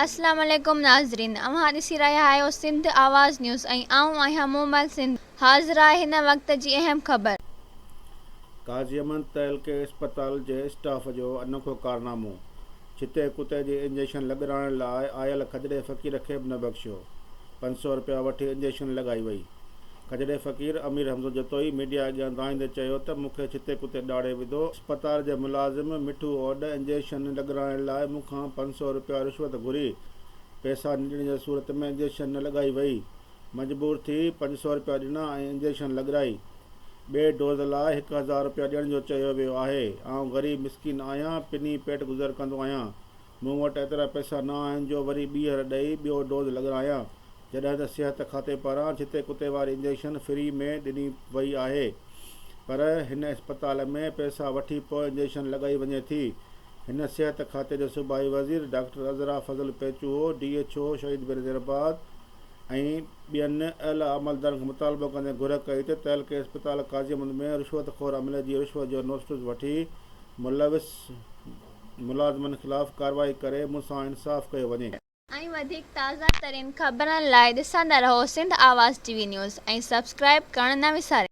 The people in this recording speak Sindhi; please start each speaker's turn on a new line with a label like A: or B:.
A: اسلام عليڪم ناظرين اوهان ڏسي رهيا آهيو سنڌ آواز نيوز ۽ آئون آهيان مومل سنڌ حاضر آهي هن وقت جي اهم خبر.
B: قاضي احمد تعلقي اسپتال جي اسٽاف جو انوکو ڪارنامو، ڇتي ڪتي جي انجيڪشن لڳرائڻ لاء آيل کجڙي فقير کي به نه بخشيو، 500 رپيا وٺي انجيڪشن لڳائي وئي. کجڙي فقير امير حمزو جتوئي ميڊيا اڳيان دانهيندي چيو ته مون کي ڇتي ڪتي ڏاڙهي وڌو، اسپتال جي ملازم مٺو اوڏ انجيڪشن لڳرائڻ لاء مون کان 500 رپيا رشوت گهري، پئسا نه ڏيڻ جي صورت ۾ انجيڪشن نه لڳائي وئي، مجبور ٿي 500 رپيا ڏنا ۽ انجيڪشن لڳرائي، ٻئي ڊوز لاء 1000 رپيا ڏيڻ جو چيو ويو آهي، آئون غريب مسڪين آهيان، پني پيٽ گذر ڪندو آهيان، مون وٽ ايترا پئسا نه آهن جو وري ٻيهر ڏئي ٻيو ڊوز لڳرايان، جڏهن ته صحت کاتي پاران ڇتي ڪتي واري انجيڪشن فري ۾ ڏني وئي آهي پر هن اسپتال ۾ پئسا وٺي پوء انجيڪشن لڳائي وڃي ٿي. هن صحت کاتي جي صوبائي وزير doctor Azra Fazal Pechuho, D H O Shaheed Benazirabad ۽ ٻين اعليٰ عملدارن کان مطالبو ڪندي گهر ڪئي ته تعلقي اسپتال قاضي احمد ۾ رشوت خور عملي جي رشوت جو نوٽس وٺي ملوث ملازمن خلاف ڪارروائي ڪري مون سان انصاف ڪيو وڃي.
A: ۽ وڌيڪ تازه ترين خبرن لاء ڏسندا رهو Sindh Awaz T V news ۽ subscribe ڪرڻ نه وساريو.